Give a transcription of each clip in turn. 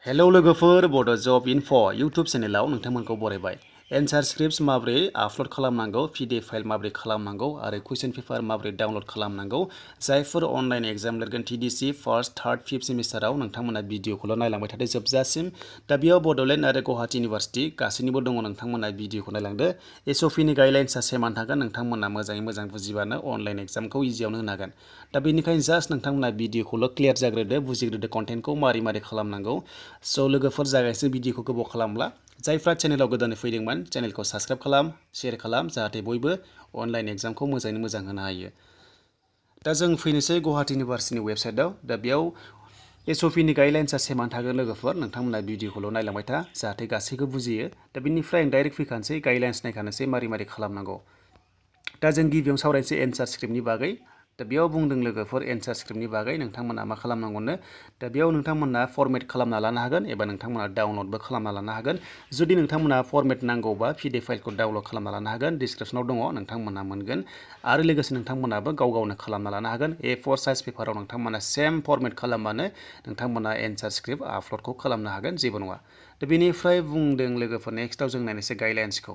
Hello लोगोफोर Bodo' job info' YouTube चेनेलाव नोंथांमोनखौ बरायबाय। एन्सार स्क्रिप्ट्स माबोरै आपल'ड खालामनांगौ, PDF फाइल माबोरै खालामनांगौ आरो कुइसन पेपार माबोरै डाउनल'ड खालामनांगौ, जायफोर अनलाइन एग्जाम लिरगोन TDC फार्स्ट, थार्ड, फिफ्थ सेमिस्टाराव नोंथांमोना भिडिअखौल' नायलांबाय थादो जोबजासिम। दा बेयाव बड'लेण्ड आरो गुवाहाटी इउनिभार्सिटि गासैनिबो दङ, नोंथांमोना भिडिअखौ नायलांदो। SOPनि गाइडलाइन्सआ सेमान थागोन, नोंथांमोना मोजाङै मोजां बुजिबानो अनलाइन एग्जामखौ इजियावनो होनो हागोन। दा बेनिखायनो जास्ट नोंथांमोना भिडिअखौल' क्लियार जाग्रोदो, बुजिग्रोदो कन्टेन्टखौ मारै खालामनांगौ। स' लोगोफोर जागायसै भिडिअखौ गोबाव खालामला। जायफ्रा चेनेलाव गोदानै फैदोंमोन चेनेलखौ साबस्क्राइब खालाम, शेयार खालाम, जाहाथे बयबो अनलाइन एग्जामखौ मोजाङै मोजां होनो हायो। दा जों फैनोसै गुवाहाटी इउनिभार्सिटिनि वेबसाइटआव। दा बेयाव SOPनि गाइडलाइन्सआ सेमान थागोन लोगोफोर, नोंथांमोना भिडिअखौल' नायलांबाय था, जाहाथे गासैखौ बुजियो। दा बेनिफ्राय आं डाइरेक्ट फैखानोसै, गाइडलाइन्स नायखानोसै मारै खालामनांगौ। दा जों गिबियावनो सावरायनोसै एन्सार स्क्रिप्टनि बागै। दा बेयाव बुंदों लोगोफोर एन्सार स्क्रिप्टनि बागै नोंथांमोना मा खालामनांगौनो। दा बेयाव नोंथांमोना फरमेट खालामना लानो हागोन एबा नोंथांमोना डाउनल'डबो खालामना लानो हागोन। जुदि नोंथांमोना फरमेट नांगौबा PDF फाइलखौ डाउनल'ड खालामना लानो हागोन, डिसक्रिप्सनाव दङ, नोंथांमोना मोनगोन। आरो लोगोसे नोंथांमोनाबो गावनो खालामना लानो हागोन। A4 साइज पेपाराव नोंथांमोना सेम फरमेट खालामबानो नोंथांमोना एन्सार स्क्रिप्ट आपल'डखौ खालामनो हागोन, जेबो नङा। दा बेनिफ्राय बुंदों लोगोफोर नेक्स्टआव जों नायनोसै गाइडलाइन्सखौ।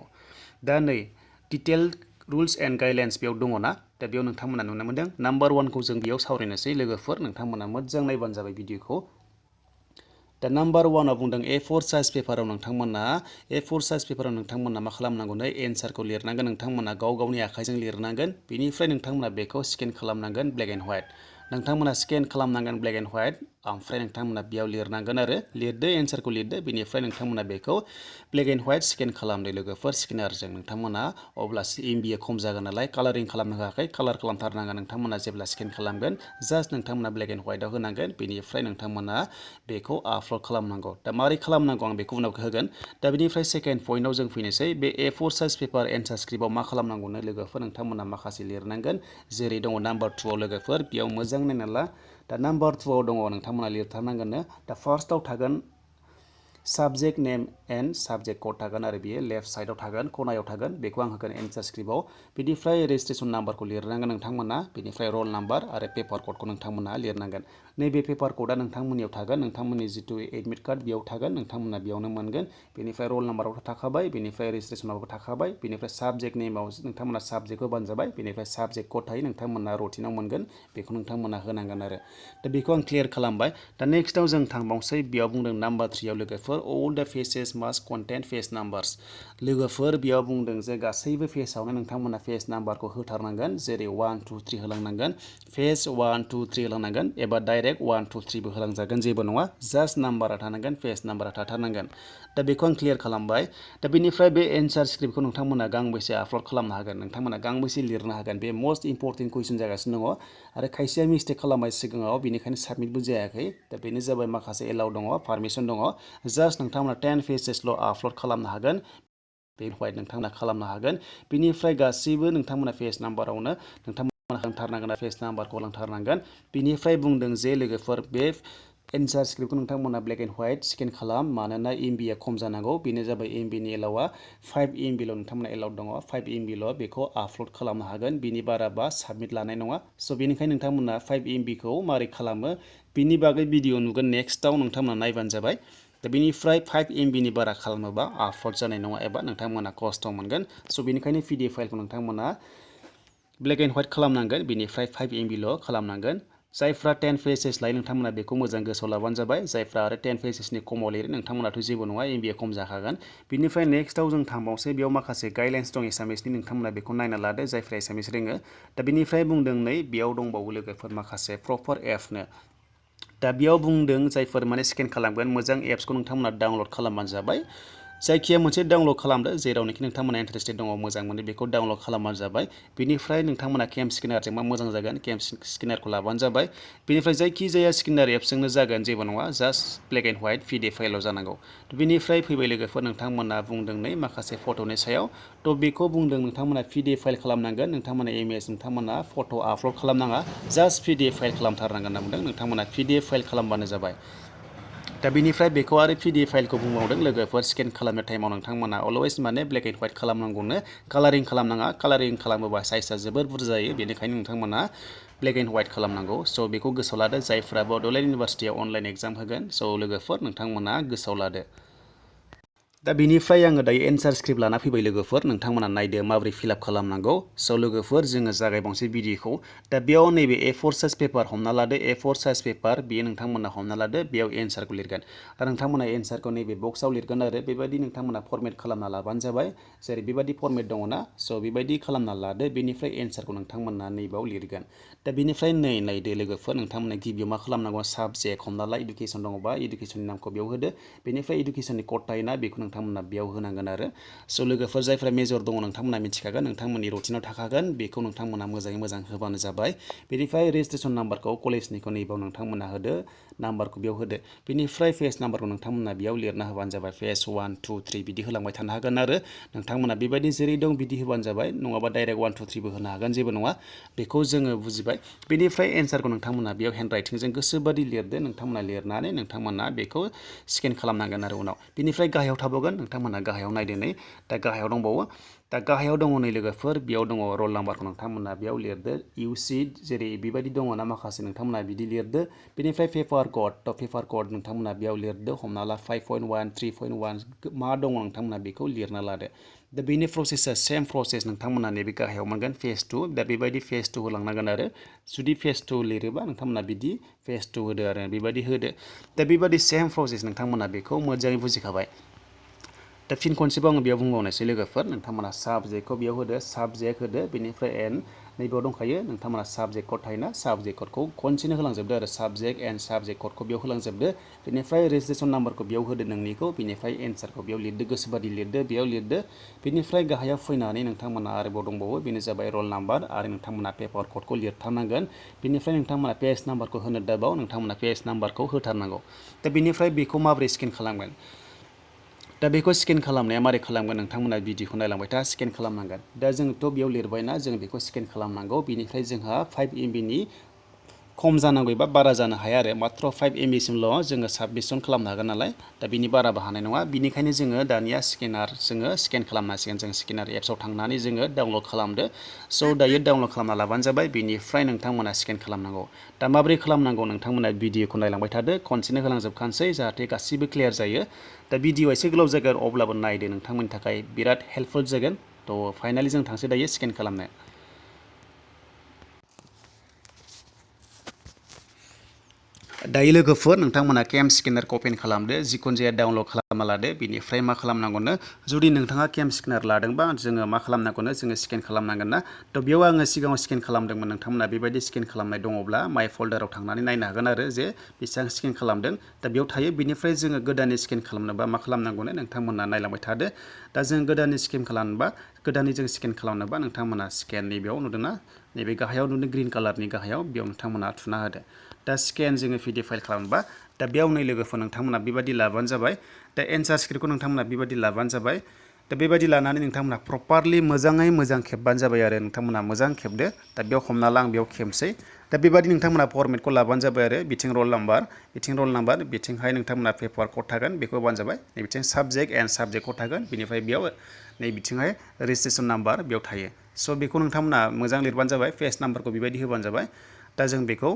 दा नै डिटेल रुल्स एन्ड गाइडलाइन्स बेयाव दङ ना। दा बेयाव नोंथांमोना नुनो मोनदों। नाम्बार 1खौ जों बेयाव सावरायनोसै लोगोफोर, नोंथांमोना मोजां नायबानो जाबाय भिडिअखौ। दा नाम्बार 1आव बुंदों A4 साइज पेपाराव नोंथांमोना मा खालामनांगौनो, एन्सारखौ लिरनांगोन। नोंथांमोना गावनि आखाइजों लिरनांगोन। बेनिफ्राय नोंथांमोना बेखौ स्केन खालामनांगोन ब्लेक एन्ड व्हाइट। नोंथांमोना स्केन खालामनांगोन ब्लेक एन्ड व्हाइट, ओमफ्राय नोंथांमोना बेयाव लिरनांगोन आरो लिरदो, एन्सारखौ लिरदो। बेनिफ्राय नोंथांमोना बेखौ ब्लेक एन्ड व्हाइट स्केन खालामदो लोगोफोर, स्केनारजों। नोंथांमोना अब्लासो MBA खम जागोन नालाय, कालारिं खालामनो होआखै, कालार खालामथारनांगोन नोंथांमोना जेब्ला स्केन खालामगोन। जास्ट नोंथांमोना ब्लेक एन्ड व्हाइटआव होनांगोन। बेनिफ्राय नोंथांमोना बेखौ आपल'ड खालामनांगौ। दा मारै खालामनांगौ आं बेखौ उनाव होगोन। दा बेनिफ्राय सेकेन्ड पइन्टआव जों फैनोसै। बे A4 साइज पेपार एन्सार स्क्रिप्टआव मा खालामनांगौनो लोगोफोर, नोंथांमोना माखासे लिरनांगोन। जेरै दङ नाम्बार 2आव लोगोफोर, बेयाव मोजां नायना ला। दा नाम्बार 2आव दङ नोंथांमोना लिरथारनांगोननो। दा फार्स्टआव थागोन subject name and subject code थागोन आरो बेयो लेफ्ट साइडआव थागोन, खनायाव थागोन। बेखौ आं होगोन एन्सार स्क्रिप्टआव। बेनिफ्राय रेजिस्ट्रेसन नाम्बारखौ लिरनांगोन नोंथांमोना। बेनिफ्राय रल नाम्बार आरो पेपार कडखौ नोंथांमोना लिरनांगोन। नैबे पेपार कडआ नोंथांमोननियाव थागोन, नोंथांमोननि जिथु एडमिट कार्ड बेयाव थागोन, नोंथांमोना बेयावनो मोनगोन। बेनिफ्राय रल नाम्बारावथ' थाखाबाय, बेनिफ्राय रेजिस्ट्रेसनावबो थाखाबाय, बेनिफ्राय साबजेक्ट नेमाव नोंथांमोना साबजेक्टखौ होबानो जाबाय। बेनिफ्राय साबजेक्ट कड थायो, नोंथांमोना रुटिनाव मोनगोन, बेखौ नोंथांमोना होनांगोन आरो। दा बेखौ आं क्लियार खालामबाय। दा नेक्स्टआव जों थांबावनोसै। बेयाव बुंदों नाम्बार 3आव लोगोफोर all the pages must contain page numbers. लोगोफोर बेयाव बुंदों जे गासैबो पेजआवनो नोंथांमोना पेज नाम्बारखौ होथारनांगोन। जेरै 1 2 3 होलांनांगोन, पेज 1 2 3 होलांनांगोन, एबा डाइरेक्ट 1 2 3बो होलांजागोन, जेबो नङा। जास्ट नाम्बारा थानांगोन, पेज नाम्बारा थाथारनांगोन। दा बेखौ आं क्लियार खालामबाय। दा बेनिफ्राय बे एन्सार स्क्रिप्टखौ नोंथांमोना गांबेसे आपल'ड खालामनो हागोन, नोंथांमोना गांबेसे लिरनो हागोन, बे मस्ट इम्परटेन्ट कुइसन जागासिनो दङ। आरो खायसेया मिस्टेक खालामबाय सिगाङाव, बेनिखायनो साबमिटबो जायाखै। दा बेनो जाबाय माखासे एलाउ दङ, पारमिसन दङ। जास्ट नोंथांमोना 10 पेजेसल' आपल'ड खालामनो हागोन। बेनिफ्राय नोंथांमोना खालामनो हागोन। बेनिफ्राय गासैबो नोंथांमोना पेज नाम्बारावनो नोंथांमोना होलांथारनांगोन, पेज नाम्बारखौ होलांथारनांगोन। बेनिफ्राय बुंदों जे लोगोफोर बे एन्सार स्क्रिप्टखौ नोंथांमोना ब्लेक एन्ड व्हाइट स्केन खालाम, मानोना MBआ खम जानांगौ। बेनो जाबाय MBनि एलाउआ 5 MBल' नोंथांमोना एलाउड दङ, 5 MBल' बेखौ आपल'ड खालामनो हागोन। बिनि बाराबा साबमिट लानाय नङा। स' बेनिखायनो नोंथांमोना 5 MBखौ मारै खालामो बिनि बागै भिडिअ नुगोन, नेक्स्टआव नोंथांमोना नायबानो जाबाय। दा बेनिफ्राय 5 MBनि बारा खालामोबा आपल'ड जानाय नङा एबा नोंथांमोना खस्थ' मोनगोन। स' बेनिखायनो PDF फाइलखौ नोंथांमोना ब्लेक एन्ड व्हाइट खालामनांगोन। बेनिफ्राय 5 MBल' खालामनांगोन। जायफ्रा 10 पेजेस लायो नोंथांमोना बेखौ मोजां गोसोआव लाबानो जाबाय। जायफ्रा आरो 10 पेजेसनि खमाव लिरो नोंथांमोनाथ' जेबो नङा, MBआ खम जाखागोन। बेनिफ्राय नेक्स्टआव जों थांबावनोसै। बेयाव माखासे गाइडलाइन्स दं एसामिसनि, नोंथांमोना बेखौ नायना लादो जायफ्रा एसामिस रोङो। दा बेनिफ्राय बुंदों नै बेयाव दंबावो लोगोफोर माखासे प्रपार एपनो। दा बेयाव बुंदों जायफोर माने स्केन खालामगोन, मोजां एप्सखौ नोंथांमोना डाउनल'ड खालामबानो जाबाय। जायखिया मोनसे डाउनल'ड खालामदो, जेरावनोखि नोंथांमोना इन्टारेस्टेड दङ, मोजां मोनो, बेखौ डाउनल'ड खालामबानो जाबाय। बेनिफ्राय नोंथांमोना केम स्केनारजों मा मोजां जागोन, केम स्केनारखौ लाबानो जाबाय। बेनिफ्राय जायखिजाया स्केनार एप्सजोंनो जागोन, जेबो नङा। Just black and white PDF फाइलाव जानांगौ। बेनिफ्राय फैबाय लोगोफोर, नोंथांमोना बुंदों नै माखासे फट'नि सायाव। थ' बेखौ बुंदों नोंथांमोना PDF फाइल खालामनांगोन। नोंथांमोना इमेज, नोंथांमोना फट' आपल'ड खालामनाङा, जास्ट PDF फाइल खालामथारनांगोन होनना बुंदों। नोंथांमोना PDF फाइल खालामबानो जाबाय। दा बेनिफ्राय बेखौ आरो PDF फाइलखौ बुंबावदों लोगोफोर स्केन खालामनाय टाइमाव नोंथांमोना अलवेज माने ब्लेक एन्ड व्हाइट खालामनांगौनो कालारिं खालामनाङा कालारिं खालामोबा साइजआ जोबोर बुरजा जायो बेनिखायनो नोंथांमोना ब्लेक एन्ड व्हाइट खालामनांगौ स' बेखौ गोसोआव लादो जायफ्रा बड'लेण्ड इउनिभारसिटियाव अनलाइन एग्जाम होगोन स' लोगोफोर नोंथांमोना गोसोआव लादो दा बेनिफ्राय आङो दायो एन्सार स्क्रिप्ट लाना फैबाय लोगोफोर नोंथांमोना नायदो माबोरै फिलआप खालामनांगौ स' लोगोफोर जोङो जागायबावनोसै भिडिअखौ दा बेयाव नैबे A4 साइज पेपार हमना लादो A4 साइज पेपार बेयो नोंथांमोना हमना लादो बेयाव एन्सारखौ लिरगोन दा नोंथांमोना एन्सारखौ नैबे बक्सआव लिरगोन आरो बेबायदि नोंथांमोना फर्मेट खालामना लाबानो जाबाय जेरै बेबायदि फर्मेट दङ ना स' बेबायदि खालामना लादो बेनिफ्राय एन्सारखौ नोंथांमोना नैबाव लिरगोन दा बेनिफ्राय नायदो लोगोफोर नोंथांमोना गिबियाव मा खालामनांगौ साबजेक्ट हमना ला इडुकेसन दङबा इडुकेसननि नामखौ बेयाव होदो बेनिफ्राय इडुकेसननि कड थायोना बेखौ नोंथांमोना बेयाव होनांगोन आरो स' लोगोफोर जायफ्रा मेजर दङ नोंथांमोना मिथिखागोन नोंथांमोननि रुटिनाव थाखागोन बेखौ नोंथांमोना मोजाङै मोजां होबानो जाबाय बेनिफ्राय रेजिस्ट्रेसन नाम्बारखौ कलेजनिखौ नैबाव नोंथांमोना होदो नाम्बारखौ बेयाव होदो बेनिफ्राय पेज नाम्बारखौ नोंथांमोना बेयाव लिरना होबानो जाबाय पेज 1 2 3 बिदि होलांबाय थानो हागोन आरो नोंथांमोना बेबायदि जेरै दं बिदि होबानो जाबाय नङाबा डाइरेक्ट 1 2 3 बो होनो हागोन जेबो नङा बेखौ जोङो बुजिबाय बेनिफ्राय एन्सारखौ नोंथांमोना बेयाव हेन्ड राइटिंजों गोसोबादि लिरदो नोंथांमोना लिरनानै नोंथांमोना बेखौ स्केन खालामनांगोन आरो उनाव बेनिफ्राय गाहायाव थाबावगोन नोंथांमोना गाहायाव नायदो नै दा गाहायाव दंबावो दा गाहायाव दङ नै लोगोफोर बेयाव दङ रल नाम्बारखौ नोंथांमोना बेयाव लिरदो इउसि जेरै बेबायदि दङ ना माखासे नोंथांमोना बिदि लिरदो बेनिफ्राय पेपार कड नोंथांमोना बेयाव लिरदो हमना ला 5.1 3.1 मा दङ नोंथांमोना बेखौ लिरना लादो दा बेनि प्रसेसा सेम प्रसेस नोंथांमोना नैबे गाहायाव मोनगोन फेज 2 दा बेबायदि फेज 2 होलांनांगोन आरो जुदि फेज 2 लिरोबा नोंथांमोना बिदि फेज 2 होदो आरो बेबायदि होदो दा बेबायदि सेम प्रसेस नोंथांमोना बेखौ मोजाङै बुजिखाबाय दा फिन खनसेबाव आङो बेयाव बुंबावनोसै लोगोफोर नोंथांमोना साबजेक्टखौ बेयाव होदो साबजेक्ट होदो बेनिफ्राय एन नैबेयाव दंखायो नोंथांमोना साबजेक्ट कड थायोना साबजेक्ट कडखौ खनसेनो होलांजोबदो आरो साबजेक्ट एन्ड साबजेक्ट कडखौ बेयाव होलांजोबदो बेनिफ्राय रेजिस्ट्रेसन नाम्बारखौ बेयाव होदो नोंनिखौ बेनिफ्राय एन्सारखौ बेयाव लिरदो गोसोबादि लिरदो बेयाव लिरदो बेनिफ्राय गाहायाव फैनानै नोंथांमोना आरोबाव दंबावो बेनो जाबाय रल नाम्बार आरो नोंथांमोना पेपार कडखौ लिरथारनांगोन बेनिफ्राय नोंथांमोना पेज नाम्बारखौ होनो दाबाव नोंथांमोना पेज नाम्बारखौ होथारनांगौ दा बेनिफ्राय बेखौ माबोरै स्केन खालामगोन दा बेखौ स्केन खालामनाया मारै खालामगोन नोंथांमोना भिडिअखौ नायलांबाय था स्केन खालामनांगोन दा जोंथ' बेयाव लिरबायना जों बेखौ स्केन खालामनांगौ बेनिफ्राय जोंहा 5 MB नि खम जानांगौ एबा बारा जानो हाया आरो मात्र 5 MB सिमल' जोङो साबमिसन खालामनो हागोन नालाय दा बिनि बाराबो हानाय नङा बिनिखायनो जोङो दानिया जोङो स्केन खालामनांसिगोन जों स्केनार एप्सआव थांनानै जोङो डाउनलड खालामदो स' दायो डाउनलड खालामना लाबानो जाबाय बेनिफ्राय नोंथांमोना स्केन खालामनांगौ दा माबोरै खालामनांगौ नोंथांमोना भिडिअखौ नायलांबाय थादो खनसेनो होलांजोबखानोसै जाहाथे गासिबो क्लियार जायो दा भिडिअ एसे गोलाव जागोन अब्लाबो नायदो नोंथांमोननि थाखाय बिराद हेल्पफुल जागोन थ' फाइनालि जों थांसै दायो स्केन खालामनो दायो लोगोफोर नोंथांमोना केम स्केनारखौ अपेन खालामदो जिखुनु जाया डाउनलड खालामना लादो बेनिफ्राय मा खालामनांगौनो जुदि नोंथाङा केम स्केनार लादोंबा जोङो मा खालामनांगौनो जोङो स्केन खालामनांगोन ना थ' बेयाव आङो सिगाङाव स्केन खालामदोंमोन नोंथांमोना बेबायदि स्केन खालामनाय दङब्ला माइ फल्डाराव थांनानै नायनो हागोन आरो जे बेसेबां स्केन खालामदों दा बेयाव थायो बेनिफ्राय जोङो गोदानै स्केन खालामनोबा मा खालामनांगौनो नोंथांमोना नायलांबाय थादो दा जों गोदानै स्केन खालामनोबा गोदानै जों स्केन खालामनोबा नोंथांमोना स्केन नैबेयाव नुदोंना नैबे गाहायाव नुदों ग्रिन कालारनि गाहायाव बेयाव नोंथांमोना थुना होदो दा स्केन जोङो PDF फाइल खालामनोबा दा बेयाव नै लोगोफोर नोंथांमोना बेबायदि लाबानो जाबाय दा एन्सार स्क्रिप्टखौ नोंथांमोना बेबायदि लाबानो जाबाय दा बेबायदि लानानै नोंथांमोना प्रपारलि मोजाङै मोजां खेबबानो जाबाय आरो नोंथांमोना मोजां खेबदो दा बेयाव हमना ला आं बेयाव खेबसै दा बेबायदि नोंथांमोना फर्मेटखौ लाबानो जाबाय आरो बिथिं रल नाम्बार बिथिंहाय नोंथांमोना पेपार कड थागोन बेखौ होबानो जाबाय नै बिथिं साबजेक्ट एन्ड साबजेक्ट कड थागोन बेनिफ्राय बेयाव नै बिथिंहाय रेजिस्ट्रेसन नाम्बार बेयाव थायो स' बेखौ नोंथांमोना मोजां लिरबानो जाबाय पेज नाम्बारखौ बेबायदि होबानो जाबाय दा जों बेखौ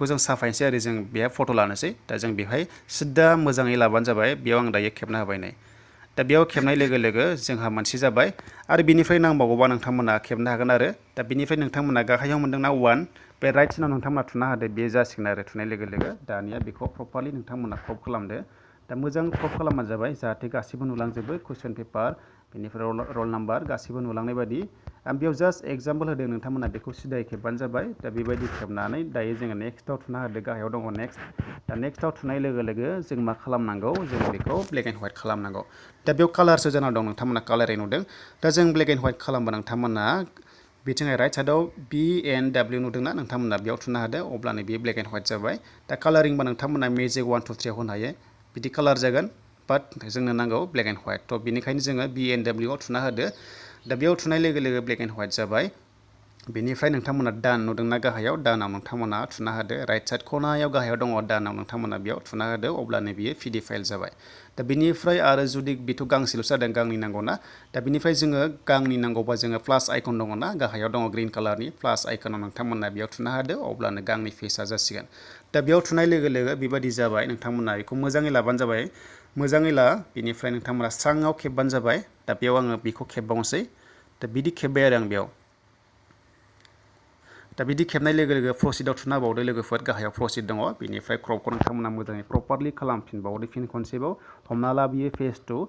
जों साफायनोसै आरो जों बेहाय फट' लानोसै दा जों बेवहाय सिदा मोजाङै लाबानो जाबाय बेयाव आं दायो खेबना होबाय नै दा बेयाव खेबनाय लोगो लोगो जोंहा मोनसे जाबाय आरो बिनिफ्राय नांबावगौबा नोंथांमोना खेबनो हागोन आरो दा बिनिफ्राय नोंथांमोना गाहायाव मोनदोंना 1 बे राइट साइडआव नोंथांमोना थुना होदो बे जासिगोन आरो थुनाय लोगो लोगो दानिया बेखौ प्रपारलि नोंथांमोना क्रप खालामदो दा मोजां क्रप खालामबानो जाबाय जाहाथे गासिबो नुलांजोबो कुइसन पेपार बेनिफ्राय रल नाम्बार गासिबो नुलांनाय बायदि आं बेयाव जास्ट एग्जाम्पल होदों नोंथांमोना बेखौ सिदायै खेबबानो जाबाय दा बेबायदि खेबनानै दायो जोङो नेक्स्टआव थुना होदो गाहायाव दङ नेक्स्ट दा नेक्स्टआव थुनाय लोगो लोगो जों मा खालामनांगौ जों बेखौ ब्लेक एन्ड व्हाइट खालामनांगौ दा बेयाव कालारसो जाना दं नोंथांमोना कालारै नुदों दा जों ब्लेक एन्ड व्हाइट खालामबा नोंथांमोना बिथिंहाय राइट साइडआव BNW नुदोंना नोंथांमोना बेयाव थुना होदो अब्लानो बेयो ब्लेक एन्ड व्हाइट जाबाय दा कालारिंबा नोंथांमोना मेजिक 1 2 3 आव होनो हायो बिदि कालार जागोन बाट जोंनो नांगौ ब्लेक एन्ड व्हाइट थ' बेनिखायनो जोङो BNW आव थुना होदो दा बेयाव थुनाय लोगो लोगो ब्लेक एन्ड व्हाइट जाबाय बेनिफ्राय नोंथांमोना दान नुदोंना गाहायाव दानाव नोंथांमोना थुना होदो राइट साइड खनायाव गाहायाव दङ दानाव नोंथांमोना बेयाव थुना होदो अब्लानो बियो पिडि फाइल जाबाय दा बेनिफ्राय आरो जुदि बेथ' गांसेल'सो जादों गांनै नांगौना दा बेनिफ्राय जोङो गांनै नांगौबा जोङो प्लास आइकन दङना गाहायाव दङ ग्रीन कालारनि प्लास आइकनाव नोंथांमोना बेयाव थुना होदो अब्लानो गांनै पेजआ जासिगोन दा बेयाव थुनाय लोगो लोगो बेबायदि जाबाय नोंथांमोना बेखौ मोजाङै लाबानो जाबाय मोजाङै ला बेनिफ्राय नोंथांमोना स्राङाव खेबबानो जाबाय दा बेयाव आङो बेखौ खेबबावनोसै दा बिदि खेब्बाय आरो आं बेयाव दा बिदि खेबनाय लोगो लोगो प्रसिडआव थुना बावदो लोगोफोर गाहायाव प्रसिड दङ बेनिफ्राय क्रपखौ नोंथांमोना मोजाङै प्रपारलि खालामफिनबावदो फिन खनसेबाव हमना ला बियो पेज 2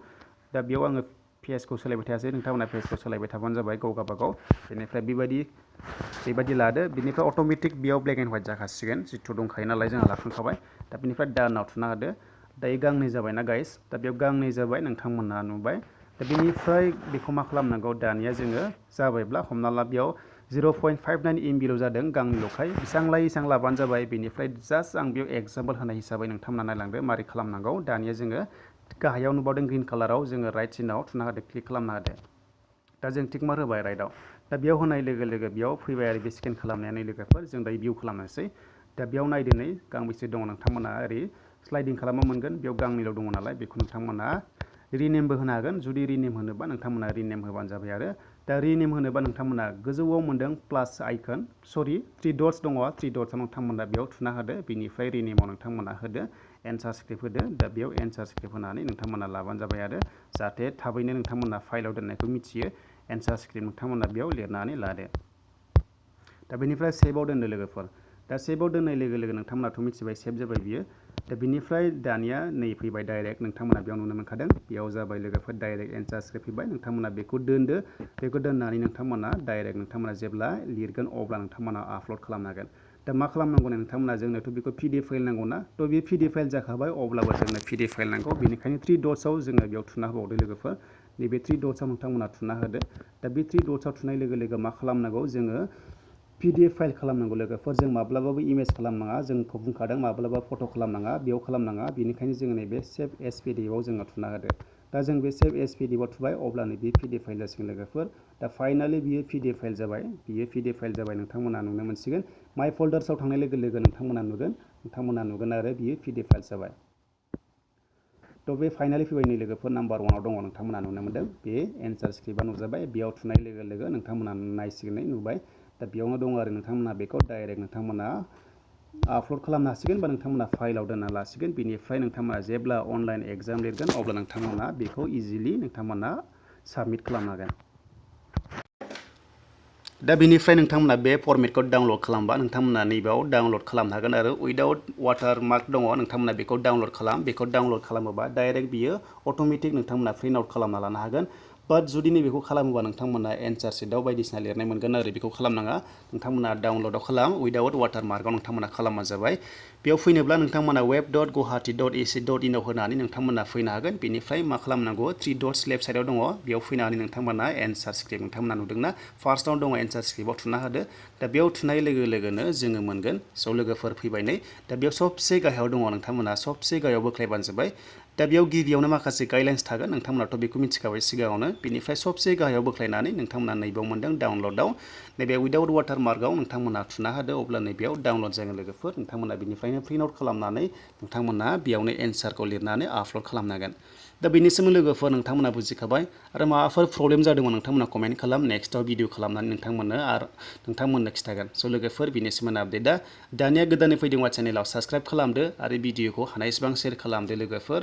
दा बेयाव आङो पेजखौ सोलायबाय थायासै नोंथांमोना पेजखौ सोलायबाय थाबानो जाबाय गावगाबागाव बेनिफ्राय बेबायदि लादो बेनिफ्राय अट'मेटिक बेयाव ब्लेक एन्ड व्हाइट जाखासिगोन जिथु दंखायो नालाय जोंहा लाखांखाबाय दा बेनिफ्राय दानाव थुना होदो दायो गांनै जाबायना गाइस दा बेयाव गांनै जाबाय नोंथांमोना नुबाय दा बेनिफ्राय बेखौ मा खालामनांगौ दानिया जोङो जाबायब्ला हमना ला बेयाव 0.59 MBल' जादों गांनैल'खाय बेसेबां लायो एसेबां लाबानो जाबाय बेनिफ्राय जास्ट आं बेयाव एग्जाम्पल होनाय हिसाबै नोंथांमोना नायलांदो मारै खालामनांगौ दानिया जोङो गाहायाव नुबावदों ग्रीन कालाराव जोङो राइट सिनाव थुना होदो क्लिक खालामना होदो दा जों टिक मार्क होबाय राइटआव दा बेयाव होनाय लोगो लोगो बेयाव फैबाय आरो बे स्केन खालामनाया लोगोफोर जों दायो भिउ खालामनोसै दा बेयाव नायदो नै गांबेसे दङ नोंथांमोना ओरै स्लाइडिं खालामनो मोनगोन बेयाव गांनैल' दङ नालाय बेखौ नोंथांमोना रिनेमबो होनो हागोन जुदि रिनेम होनोबा नोंथांमोना रिनेम होबानो जाबाय आरो दा रिनेम होनोबा नोंथांमोना गोजौआव मोनदों प्लास आइकन सरि 3 डट्स दङ 3 डट्सआव नोंथांमोना बेयाव थुना होदो बेनिफ्राय रिनेमाव नोंथांमोना होदो एन्सार स्क्रिप्ट होदो दा बेयाव एन्सार स्क्रिप्ट होनानै नोंथांमोना लाबानो जाबाय आरो जाहाथे थाबैनो नोंथांमोना फाइलाव दोननायखौ मिथियो एन्सार स्क्रिप्ट नोंथांमोना बेयाव लिरनानै लादो दा बेनिफ्राय सेभआव दोनदो लोगोफोर दा सेभआव दोननाय लोगो लोगो नोंथांमोनाथ' मिथिबाय सेभ जाबाय बियो दा बेनिफ्राय दानिया नै फैबाय डाइरेक्ट नोंथांमोना बेयाव नुनो मोनखादों बेयाव जाबाय लोगोफोर डाइरेक्ट एन्सार स्क्रिप्ट फैबाय नोंथांमोना बेखौ दोनदो बेखौ दोननानै नोंथांमोना डाइरेक्ट नोंथांमोना जेब्ला लिरगोन अब्ला नोंथांमोना आपल'ड खालामनो हागोन दा मा खालामनांगौ नोंथांमोना जोंनोथ' बेखौ पिडि फाइल नांगौ ना थ' बे पिडि फाइल जाखाबाय अब्लाबो जोंनो पिडि फाइल नांगौ बेनिखायनो 3 डट्सआव जोङो बेयाव थुना होबावदो लोगोफोर नैबे 3 डट्सआव नोंथांमोना थुना होदो दा बे 3 डट्सआव थुनाय लोगो लोगो मा खालामनांगौ जोङो PDF फाइल खालामनांगौ लोगोफोर जों माब्लाबाबो इमेज खालामनाङा जोंखौ बुंखादों माब्लाबा फट' खालामनाङा बेयाव खालामनाङा बेनिखायनो जोङो नैबे सेभ एस PDFआव जोङो थुना होदो दा जों बे सेभ एस PDFआव थुबाय अब्लानो बे PDF फाइल जासिगोन लोगोफोर दा फाइनालि बियो PDF फाइल जाबाय नोंथांमोना नुनो मोनसिगोन माइ फोल्डार्सआव थांनाय लोगो लोगो नोंथांमोना नुगोन आरो बियो PDF फाइल जाबाय थ' बे फाइनालि फैबाय नै लोगोफोर नाम्बार 1आव दङ नोंथांमोना नुनो मोनदों बे एन्सार स्क्रिप्टआ नुजाबाय बेयाव थुनाय लोगो लोगो नोंथांमोना नायसिगोन नुबाय दा बेयावनो दङ आरो नोंथांमोना बेखौ डाइरेक्ट नोंथांमोना आपल'ड खालामनो हासिगोन बा नोंथांमोना फाइलाव दोनना लासिगोन बेनिफ्राय नोंथांमोना जेब्ला अनलाइन एग्जाम लिरगोन अब्ला नोंथांमोना बेखौ इजिलि नोंथांमोना साबमिट खालामनो हागोन दा बेनिफ्राय नोंथांमोना बे फर्मेटखौ डाउनलड खालामबा नोंथांमोना नैबेयाव डाउनलड खालामनो हागोन आरो उइदाउट वाटारमार्क दङ नोंथांमोना बेखौ डाउनलड खालाम बेखौ डाउनलड खालामोबा डाइरेक्ट बियो अट'मेटिक नोंथांमोना प्रिन्ट आउट खालामना लानो हागोन बाट जुदि नैबेखौ खालामोबा नोंथांमोना एन्सार शीटआव बायदिसिना लिरनाय मोनगोन आरो बेखौ खालामनाङा नोंथांमोना डाउनलडआव खालाम उइदाउट वाटारमार्कआव नोंथांमोना खालामबानो जाबाय बेयाव फैनोब्ला नोंथांमोना web.guwahati.ac.in आव होनानै नोंथांमोना फैनो हागोन बेनिफ्राय मा खालामनांगौ 3 डट्स लेफ्ट साइडआव दङ बेयाव फैनानै नोंथांमोना एन्सार स्क्रिप्ट नोंथांमोना नुदोंना फार्स्टआव दङ एन्सार स्क्रिप्टआव थुना होदो दा बेयाव थुनाय लोगो लोगोनो जोङो मोनगोन स' लोगोफोर फैबाय नै दा बेयाव सबसे गाहायाव दङ नोंथांमोना सबसे गाहायाव बोख्लायबानो जाबाय दा बेयाव गिबियावनो माखासे गाइडलाइन्स थागोन नोंथांमोनाथ' बेखौ मिथिखाबाय सिगाङावनो बेनिफ्राय सबसे गाहायाव बोख्लायनानै नोंथांमोना नैबेयाव मोनदों डाउनलडआव नैबे उइदाउट वाटारमार्कआव नोंथांमोना थुना होदो अब्ला नैबेयाव डाउनलड जागोन लोगोफोर नोंथांमोना बेनिफ्रायनो प्रिन्ट आउट खालामनानै नोंथांमोना बेयावनो एन्सारखौ लिरनानै आपल'ड खालामनो हागोन दा बेनि सोमोन्दै लोगोफोर नोंथांमोना बुजिखाबाय आरो माबाफोर प्रब्लेम जादोंमोन नोंथांमोना कमेन्ट खालाम नेक्स्टआव भिडिअ खालामनानै नोंथांमोननो खिथागोन स' लोगोफोर बेनि सोमोन्दै आपडेटआ दानिया गोदानै फैदोंबा चेनेलाव साबस्क्राइब खालामदो आरो भिडिअखौ हानायसेबां शेयार खालामदो लोगोफोर